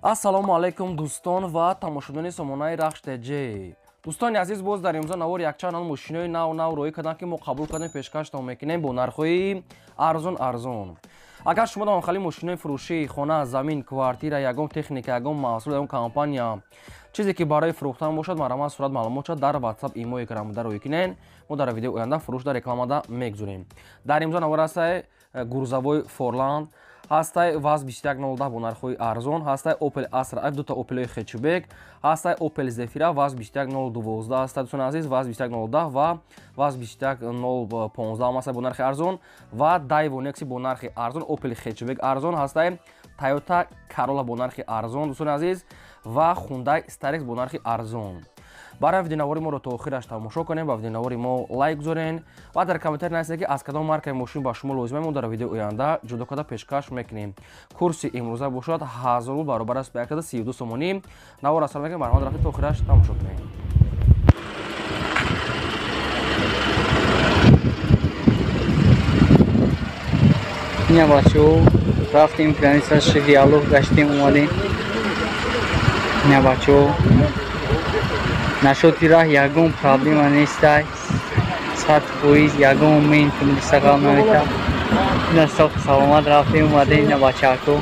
Ассалому алайкум дӯстон ва тамошобинони сомонаи Рахш ТЖ. Дӯстони азиз, боз дар имрӯза навор якчанд нав мошинои нав нав роҳӣ карданд, ки мо қабул кардем, пешкаштон мекунем бо нархҳои арзон арзон. Агар шумо дар хали мошинои фурӯшӣ, хона, замин, квартира, ягон техника, ягон маҳсул, ягон компания, чизе ки барои фурӯхтан бошад, марҳамат сурат маълумот шад дар WhatsApp, имо экранбуда роҳӣ кунед. Мо дар видеои оянда фурӯш дар рекламада мегузорем. Дар имрӯза навор ҳастай грузовой Форланд, ҳастай ВАЗ 2110 бо нархҳои арзон, ҳастай Opel Astra F, дута Opel-ҳои хэтчбек, ҳастай Opel Zafira ВАЗ 21012 ҳастай, дӯстони азиз, ВАЗ 21010 ва ВАЗ 21015 ҳам ҳастай бо нархи арзон ва Daewoo Nexi бо нархи арзон, Opel хэтчбек арзон ҳастай, Toyota Corolla бо нархи арзон, дӯстони азиз, ва Hyundai Starex бо нархи арзон. Барои видеонавори моро то охираш тамошо кунем, ба видеонавори мо лайк гузорен ва дар комментарий нависед, ки аз кадом маркаи мошин ба шумо лозима, мо дар видеои оянда ҷудо карда пешкаш мекунем. Курси имрӯза бошад 1000 рубл баробар аст ба 132 сомонӣ. Навор асар мекунем, марҳамат рафта то охираш тамошо кунем. Ина бачаҳо, рафтем граница, шигиалух гаштем, омадем. Ина бачаҳо, нашоти раҳ ягон проблема нестай, 100% ягон мин милисағал намета. Ина соқ саломат рафтем, омадем. Ина бачаҳако,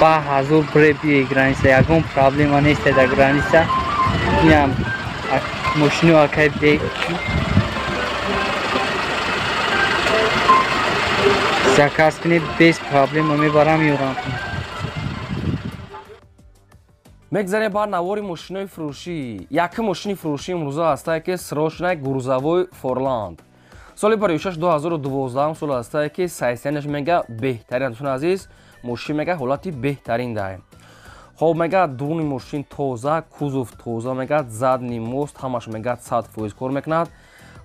ба ҳазур бреби граница ягон проблема нестай дар граница. Ина мошину акай бек заказ кунед, без проблема мебарам, меорам. Мегзарем ба навори мошинои фурӯшӣ. Якум мошини фурӯшӣ имрӯза ҳастае, ки срочная грузовой Форланд. Соли 56 2012 сол ҳастае, ки сайсиянаш мега беҳтарин, дӯстони азиз, мошин мега ҳолати беҳтарин дай. Хоб мега дуруни мошин тоза, кузов тоза, мега задний мост ҳамаш мега 100% кор мекунад.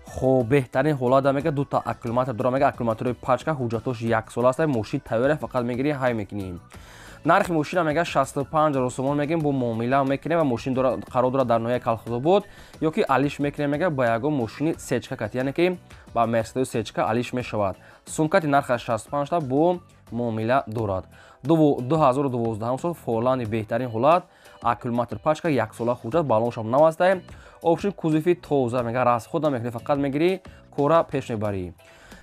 Хоб беҳтарин ҳолат мега, дута аккумулятор дора, мега аккумулятори пачка, ҳуҷҷатош як сол аст, мошин тайёра, фақат мегирӣ ҳай мекунӣ. Нархи мошина мега 65 сомон мегем, бо муомила мекунем ва мошин қарор дорад дар ноҳияи Калхозобод, ё ки алиш мекунем мега ба ягон мошини сечка кати, яъне ки ба Мерседес сечка алиш мешавад. Сумкати нархаш 65 та бо муомила дорад. 2012 сол Форланди беҳтарин ҳолат, аккумулятор пачка, як сола ҳуҷҷат, баллоншам нав астае. Общин кузови тоза, мега расход намекунӣ, фақат мегирӣ, кора пеш мебарӣ.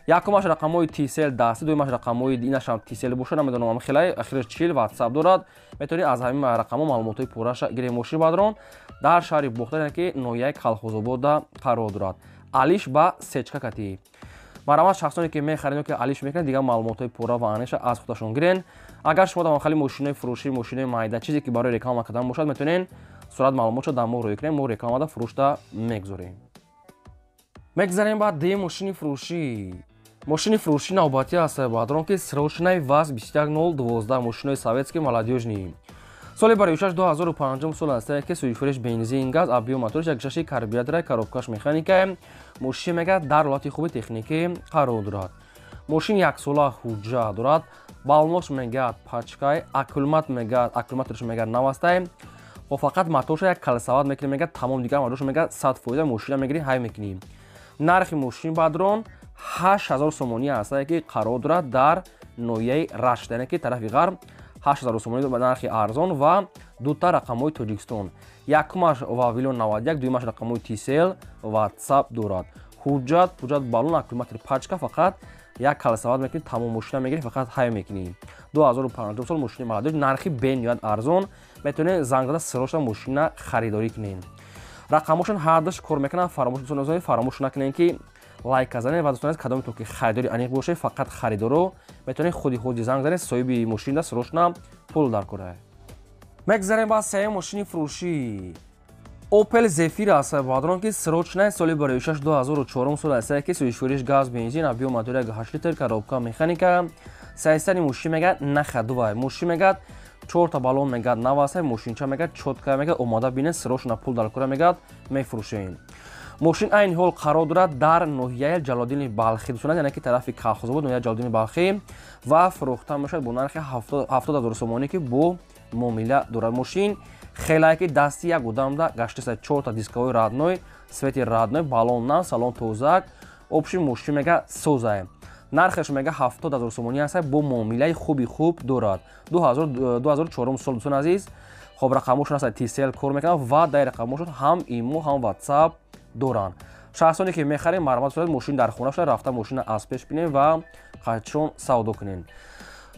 Якумаш рақамҳои Tcell дастӣ, дуюмаш рақамҳои инашам Tcell боша, намедонам, хелай ахираш 40 WhatsApp дорад. Метавонӣ аз ҳамин рақамҳо маълумотҳои пурраша гирӣ. Мошини бадрон дар шаҳри Бохтар, яъне ки ноҳияи Калхозобода қарор дорад. Алиш ба сечка катӣ. Марҳамат шахсоне ки мехаред ё ки алиш мекунед, дигар маълумотҳои пурра ва аниша аз худашон гирен. Агар шумо дар хали мошинои фурӯшӣ, мошинои майда, чизе ки барои реклама кардан бошад, метавонед сурат маълумотшо дар мо рӯй кунед, мо рекламада фурӯшда мегузорем. Мегзарем ба дуюм мошини фурӯшӣ. Мошини фурӯшӣ навбатӣ аст бадрон, ки срочнаи ВАЗ 21012, мошинои советский молодёжный. Соли 56 2005 сол аст, ки суюфуриш бензин, газ, объём моториш 1.6 карбюратора, коробкаш механика. Мошин мега дар ҳолати хуби техникӣ қарор дорад. Мошин яксола ҳуҷҷат дорад. Баллонош мега пачкай, аккумулятор мега, аккумуляторш мега нав астай. Хоб фақат моторша як калсават мекунӣ, мега тамом, дигар моторш мега 100% мошина мегирӣ, ҳай мекунӣ. Нархи мошин бадрон 8000 сомонӣ аст, ки қарор дорад дар ноҳияи Рашт, яъне ки тарафи ғарб, 8000 сомонӣ ба нархи арзон ва дута рақамҳои Тоҷикистон. Якумаш Вавилон 91, дуюмаш рақамҳои Tcell, WhatsApp дорад. Ҳуҷҷат, ҳуҷҷат, баллон, аккумулятор пачка, фақат як калсават мекунӣ, тамом мошина мегирӣ, фақат ҳай мекунӣ. 2005 сол мошини молодёж, нархи бениҳоят арзон, метавонед занг зада срочно мошина харидорӣ кунед. Рақамҳошон ҳардуш кор мекунанд, фаромӯш накунед ки лайк занед ва дӯстон азиз, кадометон ки харидори аниқ бошед, фақат харидоро метавонед худи худи занг занед, соҳиби мошинда срочно пул даркорад. Мегзарем ба сеюм мошини фурӯшӣ. Opel Zafira аст бадрон, ки срочна соли 56 2004 сол аст, ки суюшфуриш газ, бензин, объём мотор 8 литр, коробка механика. Сайсани мошин мега нахадувай. Мошин мега чорта баллон мега нав аст, мошинча мега чотка, мега омода бинед, срочно пул даркора, мега мефурӯшем. Мошин айни ҳол қарор дорад дар ноҳияи Ҷалолиддини Балхӣ, дӯстон, яъне ки тарафи Калхозобод, ноҳияи Ҷалолиддини Балхӣ ва фурӯхта мешавад бо нархи 70,000 сомонӣ, ки бо муомила дорад. Мошин хелае ки дасти як одамда гаштаста, чорта дисковой родной, свети родной, баллон нав, салон тозак, общий мошин мега созае. Нархаш мега 70 000 сомонӣ аст, бо муомилаи хуби хуб дорад. 2004 сол, дӯстони азиз. Хоб, рақамошон аст, Tcell кор мекунанд ва дар рақамошон ҳам имо, ҳам WhatsApp доранд. Шахсоне ки мехарем, марҳамат сурат, мошин дар хона шуда, рафта мошина аз пеш бинем ва қачон савдо кунем.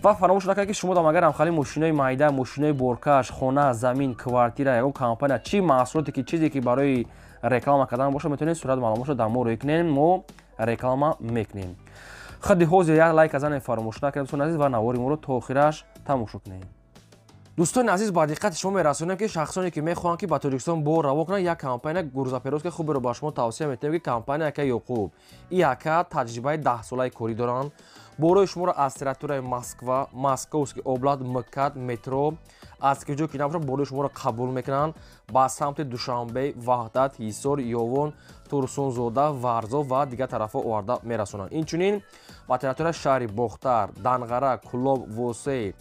Ва фаромӯш накунед, ки шумо дам агар ҳамхали мошинои майда, мошинои боркаш, хона, замин, квартира, ягон компания, чӣ маҳсулоте ки, чизе ки барои реклама кардан бошад, метавонед сурат маълумотшо дар мо рӯй кунем, мо реклама мекунем. Худи ҳозир як лайк занед, фаромӯш накунед, дӯстони азиз, ва навори моро то охираш тамошо кунед. Дӯстони азиз, ба диққати шумо мерасонем, ки шахсоне ки мехоҳанд, ки ба Тоҷикистон бор равон кунанд, як компания грузоперевозка хуберо ба шумо тавсия метиҳем, ки компания ака Ёқуб. И ака таҷрибаи 10-солаи корӣ доранд. Борои шуморо аз территорияи Москва, Московский область, МКАД, метро, аз ки ҷо ки набошад, борои шуморо қабул мекунанд, ба самти Душанбе, Ваҳдат, Ҳисор, Ёвон, Турсунзода, Варзоб ва дигар тарафҳо оварда мерасонанд. Инчунин ба территорияи шаҳри Бохтар, Данғара, Кулоб, Восей,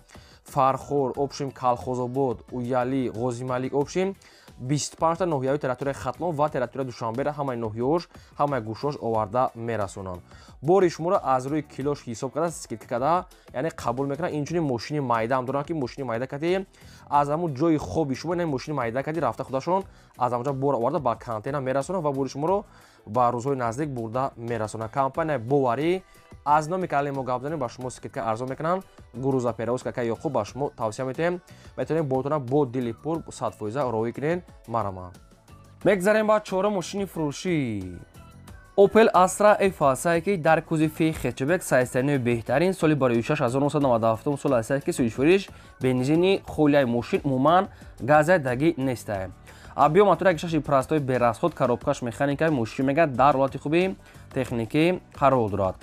Фархор, общем, Калхозобод, Уяли, Ғозималик, общем, 25 та ноҳияҳои территорияи Хатлон ва территорияи Душанберо, ҳамаи ноҳияҳош, ҳамаи гӯшош оварда мерасонанд. Бори шуморо аз рӯи килош ҳисоб карда, скидка карда, яъне қабул мекунанд. Инчунин мошини майда ҳам доранд, ки мошини майда кати аз ҳамун ҷои хоби шумо, яъне мошини майда кати рафта, худашон аз ҳамонҷо бор оварда, ба контейнер мерасонанд ва бори шуморо ба рӯзҳои наздик бурда мерасонанд. Компанияи боварӣ, аз номи канали мо гап занем, ба шумо скидка арзон мекунанд. Грузоперевозка ака Ёқуб ба шумо тавсия метиҳем, метавонед бортона бо дили пур 100% роҳӣ кунед. Марама. Мегзарем ба чорум мошини фурӯшӣ. Opel Astra F ҳастае, ки дар кузови хэтчбек, состояние беҳтарин, соли барои 1997 сол ҳастае, ки сӯзишвориш бензини холияи, мошин умуман газа дагӣ нестае. Объём мотор 1,6 простой, без расход, коробкаш механика, мошин мега дар ҳолати хуби техникӣ қарор дорад.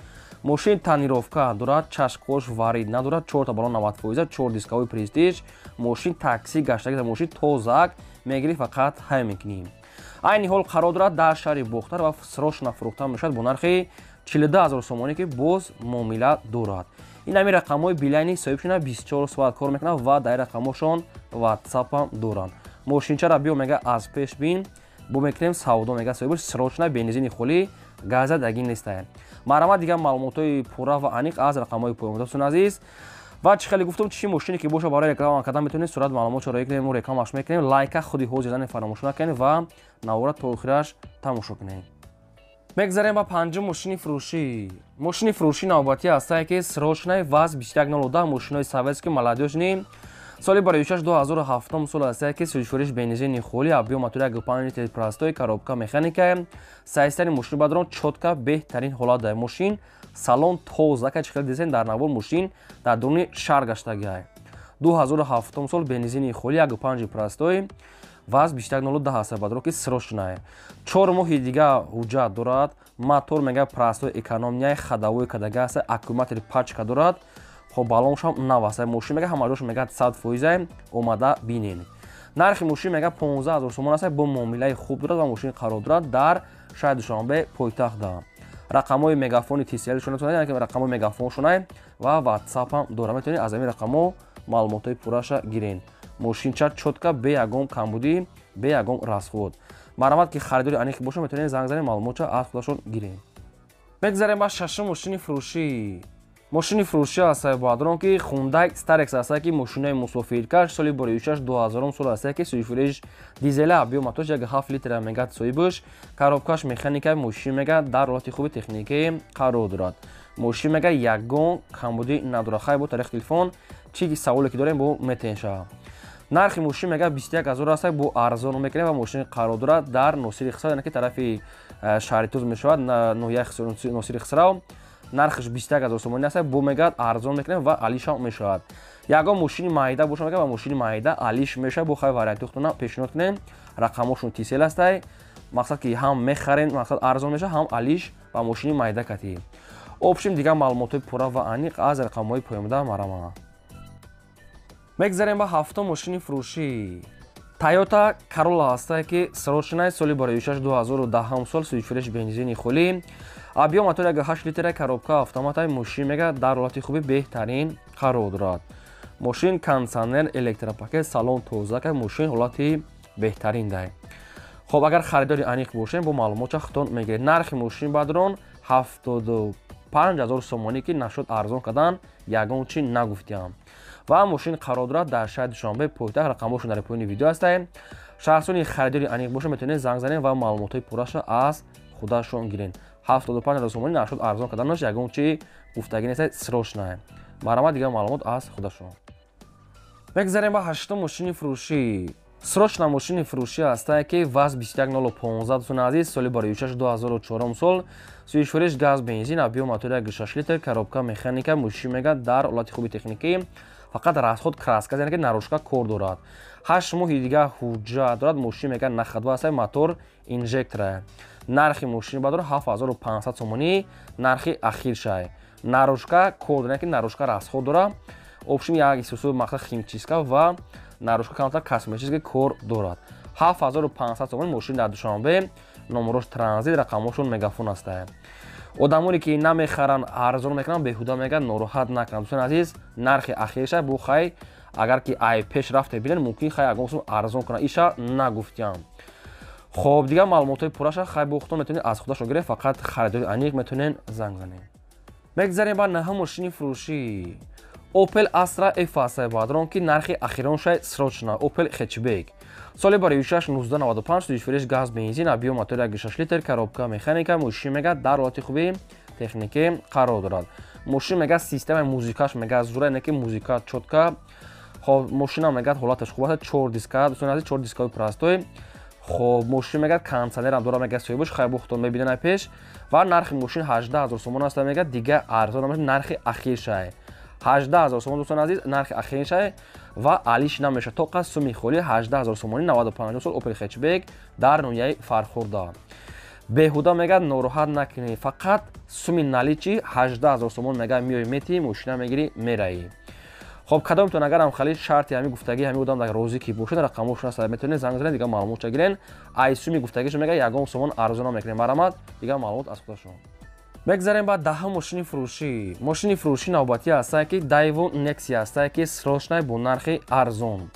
Мошин тонировка дорад, чашкош варид надорад, чорта баллон 90%, чор дисковой Престиж, мошин такси гаштаги, мошин тозак мегирӣ, фақат ҳай мекунӣ. Айни ҳол қарор дорад дар шаҳри Бохтар ва срочно фурӯхта мешавад бо нархи 42 000 сомонӣ, ки боз муомила дорад. Ин ҳамин рақамҳои Билайни соҳибшона 24 соат кор мекунад ва дар рақамҳошон ватсапам доранд. Мошинчара биё, мега, аз пеш бин, бо мекунем савдо, мега соҳибаш, срочно, бензини холӣ, газа дагӣ нестае. Марҳамат, дигар маълумотҳои пурра ва аниқ аз рақамҳои поён, дӯстони азиз. Ва чӣ хеле гуфтум, чӣ мошине ки боша, барои реклама кардан метавонед сурат маълумотшо роӣ кунем, мо рекламаш мекунем. Лайка худи ҳозир зане фаромӯш накунед ва навора то охираш тамошо кунед. Мегзарем ба панҷум мошини фурӯшӣ. Мошини фурӯшӣ навбатӣ ҳастае, ки срочный ВАЗ 2110, мошинои советский, молодёжный, соли барои 2007 сол ҳастае, ки сӯзишвориш бензини холӣ, объём мотор 1,5 литр простой, коробка механика, состояние мошини бадрон чётко, беҳтарин ҳолат дорад. Мошин салон тоза, ка чӣ хеле дидем дар навор, мошин дар дуруни шаҳр гаштагиай. 2007 сол, бензини холӣ, 1,5 простой, ВАЗ 2110 ҳаста, бадро ки срочная. 4 моҳи дига ҳуҷҷат дорад. Мотор мега простой, экономияи, ходовой кадага аста, аккумулятори пачка дорад. Хоб, баллоншам нав аст. Мошин мега ҳама ҷош мега 100%, омада бинед. Нархи мошин мега 15 000 сомон аст, бо муомилаи хуб дорад ва мошин қарор дорад дар шаҳри Душанбе, пойтахтда. Рақамҳои мегафони Tcell шона, рақамҳои мегафоншона ва ватсапам дорад, метавонед аз ҳамин рақамҳо маълумотҳои пурраша гиред. Мошинча чётко, бе ягон камбудӣ, бе ягон расход. Марҳамат, ки харидори аниқи бошад, метавонед занг занед, маълумотша аз худашон гиред. Мегзарем ба шашум мошини фурӯшӣ. Мошини фурӯшӣ ҳастае, баъдрон, ки Хундай Starex ҳастае, ки мошинои мусофиркаш, соли бори 2000 сол ҳастае, ки сӯзишвориш дизела, объём мотор 1,7 литра мега соҳибаш, коробкаш механика, мошин мега дар ҳолати хуби техникӣ қарор дорад. Мошин мега ягон камбудӣ надорад. Хай, бо тариқи телефон чӣ саволе ки дорем, бо метенша. Нархи мошин мега 21 ҳазор аст, бо арзон мекунем ва мошин қарор дорад дар Носири Хисрав, яъне ки тарафи шаҳри Туз мешавад, ноҳияи Носири Хисрав. Нархаш 21 ҳазор сомонӣ аст, бо мегӯяд арзон мекунем ва алишам мешавад. Ягон мошини майда боша, мега, ва мошини майда алиш мешавад. Бо хай варианти худтона пешниҳод кунем. Рақамҳошон Tcell ҳастай. Мақсад ки ҳам мехарем, мақсад арзон мешавад, ҳам алиш ва мошини майда катӣ. Общем, дигар маълумотҳои пурра ва аниқ аз рақамҳои поёнда марама. Мегзарем ба ҳафтум мошини фурӯшӣ. Тойота Corolla ҳастае, ки срочный, соли барои 2010 сол, сӯзишвориш бензини холӣ, объём мотор 1,8 литра, коробка автоматай, мошин мега дар ҳолати хуби беҳтарин қарор дорад. Мошин кондитсионер, электропакет, салон тоза, мошин ҳолати беҳтарин дай. Хоб, агар харидори аниқ бошем, бо маълумотша худтон мегиред. Нархи мошин бадрон 75 75 000 сомонӣ, ки нашуд арзон кардан, ягон чи нагуфтиям. Ва мошин қарор дорад дар шаҳри Душанбе, пойтахт. Рақамҳошон дар поёни видео ҳастаем. Шахсони харидори аниқ боша, метавонед занг занед ва маълумотҳои пурраша аз худашон гирен. 75 000 сомонӣ нашуд арзон карданаш, ягон чи гуфтагӣ нест, срочно. Марҳамат, дигар маълумот аз худашон. Мегзарем ба ҳаштум мошини фурӯшӣ. Срочно мошини фурӯшӣ ҳастае, ки ВАЗ 21015, дӯстони азиз, соли барои 2004 сол, сӯзишвориш газ, бензин, объём мотори 6 литр, коробка механика. Мошин мега дар ҳолати хуби техникӣ, фақат расход, краска, яъне ки наружка кор дорад. 8 моҳи дига ҳуҷҷат дорад. Мошин мега на ходу ҳастае, мотор инжектора. Нархи мошин бадор 7500 сомонӣ, нархи ахиршай. Наружка кор дорад, ки наружка расход дорад. Общем, як исусу мақсад химчистка ва наружка камтар косметический кор дорад. 7500 сомонӣ, мошин дар Душанбе, номерош транзит, рақамҳошон Мегафон ҳастае. Одамоне ки намехаранд, арзон мекунанд, беҳуда мегӯяд, нороҳат накунанд, дӯстони азиз. Нархи ахириша бу хай, агар ки ай пеш рафте бинед, мумкин хай ягон сум арзон кунад, иша нагуфтиям. Хоб, дигар маълумотҳои пурраша хай бо худтон метавонед аз худашон гиред, фақат харидори аниқ метавонед занг занед. Мегзарем ба наҳум мошини фурӯшӣ. Opel Astra F ҳастае, баъдрон, ки нархи ахироншай срочно. Opel хэтчбек, соли барои 1995, сӯзишвориш газ, бензин, объём мотори 6 литр, коробка механика. Мошин мега дар ҳолати хуби техникӣ қарор дорад. Мошин мега системаи музикаш мега зура, не ки музика чётко. Хоб, мошина мегӯяд, ҳолаташ хуб аст, чор диска, дӯстони азиз, чор дискаи простой. Хоб, мошин мегӯяд, кондитсионерам дорад, мегӯяд, соҳибаш хайр бухтон мебинанд пеш. Ва нархи мошин 18 000 сомон аст, мегӯяд, дига арзон намешавад, нархи ахиршай 18 000 сомон, дӯстони азиз, нархи ахиршай ва алиш намешавад. Тоқа суми холӣ 18 000 сомонӣ, 95 сол, Опел хэтчбек дар ноҳияи Фархурда. Беҳуда мегӯяд, нороҳат накунӣ, фақат суми наличный 18 000 сомон, мегӯяд, меои, метӣ, мошина мегирӣ, мераӣ. Хоб, кадомтон агарам хали шарти ҳами гуфтагӣ ҳами одам дар розӣ ки бошед, рақамҳошон аст, метавонед занг занед, дигар маълумотша гирен. Ай суми гуфтагиша, мегӯяд, ягон сомон арзон намекунем. Марҳамат, дигар маълумот аз худашон. Мегзарем ба даҳум мошини фурӯшӣ. Мошини фурӯшӣ навбатӣ ҳастае, ки Дайву Нексия ҳастае, ки срочный, бо нархи арзон,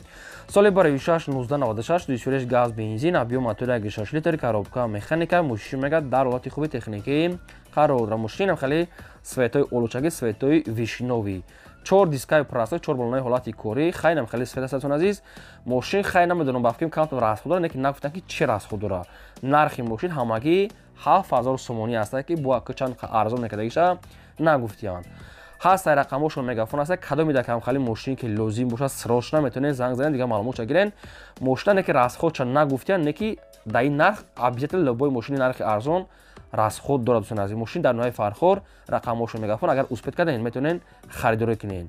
соли барои 1996, сӯзишвориш газ, бензин, объём мотори 6 литр, коробка механика. Мошин, мегӯяд, дар ҳолати хуби техникӣ қарор дорад. Мошинам хеле цветои олучаги, цветои вишнёвый, чор дискаи простой, чор балонаи ҳолати корӣ, хайнам хеле свет аст, азиз. Мошин хай намедонам, ба фикрам, камтар расход дорад, лекин нагуфтам, ки чӣ расход дорад. Нархи мошин ҳамагӣ 7000 сомонӣ аст, ки бо чанд арзон мекардагиша нагуфтиянд. Ҳастай, рақамҳошон Мегафон аст. Кадоми дар камхали мошине ки лозим бошад, срочно метавонед занг занед, дигар маълумотша гирен. Мошина не ки расходша нагуфтиянд, не ки дар ин нарх обязательно любой мошини нархи арзон расход дорад, дӯстони азиз. Мошин дар ноҳияи Фархор, рақамҳошон Мегафон. Агар успеть кардем, метавонед харидорӣ кунед.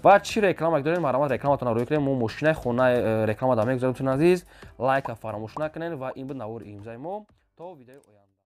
Ва чӣ реклама дорем, марҳамат, рекламатонро рӯй кунед, мо мошинаи хона реклама дар мегузарем. Дӯстони азиз, лайка фаромӯш накунед. Ва ин буд навори имзаи мо. То видеои оянда.